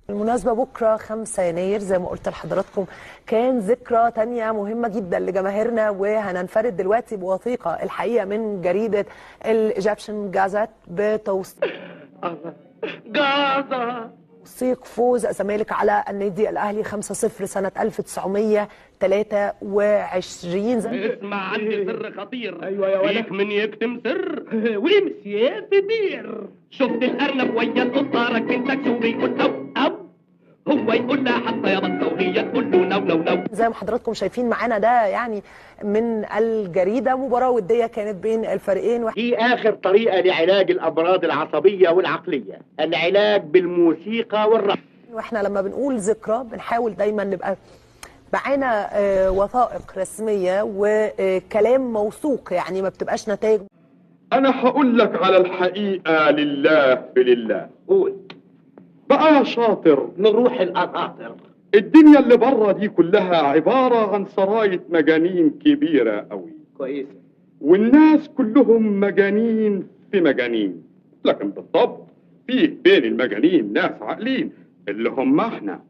بالمناسبة، بكرة 5 يناير زي ما قلت لحضراتكم كان ذكرى تانية مهمة جدا لجماهيرنا، وهننفرد دلوقتي بوثيقة الحقيقة من جريدة ال Egyptian Gazette بتوثيق توثيق فوز الزمالك على النادي الأهلي 5-0 سنة 1923. اسمع، عندي سر خطير. أيوة يا ولد. فيك من يكتم سر. ويمشي في بير. شفت الارنب ويا القطه راكبين تاكسي وبيقول او او، هو يقول لها حتى يا بطه وهي تقول له no no no. زي ما حضراتكم شايفين معانا، ده يعني من الجريدة، مباراة ودية كانت بين الفريقين. دي آخر طريقة لعلاج الأمراض العصبية والعقلية، العلاج بالموسيقى والرقص. واحنا لما بنقول ذكرى بنحاول دايما نبقى معانا وثائق رسمية وكلام موثوق، يعني ما بتبقاش نتائج. انا هقول لك على الحقيقة لله بلله. قول. بقى يا شاطر، نروح القطاطر. الدنيا اللي بره دي كلها عبارة عن سراية مجانين كبيرة قوي. كويسة. والناس كلهم مجانين في مجانين، لكن بالضبط فيه بين المجانين ناس عاقلين اللي هم احنا.